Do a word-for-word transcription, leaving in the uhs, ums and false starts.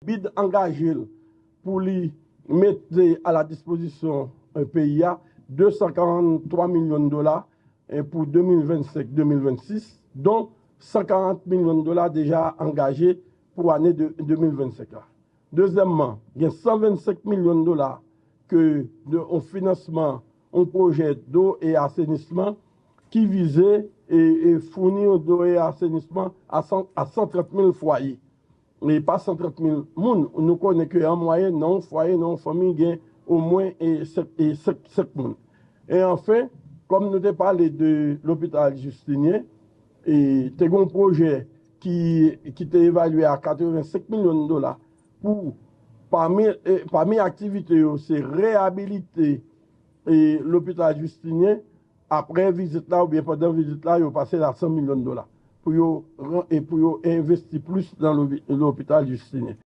bid angaje l pou li mete a la dispozisyon peyi a de san karanntwa milyon dola pou de mil vennsenk de mil vennsis, don san karant milyon dola deja angaje pou ane de mil vennsenk la. Dezyèmman, gen san vennsenk milyon dola ke de yon finansman yon pwojè dlo e asenisman ki vize e, e founi yon dlo e asenisman a san, a san trant mil fwaye. E pa san trant mil moun, nou konnen ke an mwayèn, nan yon fwaye, nan yon fanmi, gen omwen e senk, e senk, senk moun. E anfen, kòm nou te pale de lopital Justinien, e te gen yon pwojè ki, ki te evalye a katrevensenk milyon dola pou, pami, e, pami aktivite yo, se reyabilite e, lopital Justinien, apre vizit la oubyen pandan vizit la, yo pase la san milyon dola pou yo, ran- e pou yo envesti plis nan lopi- lopital Justinien.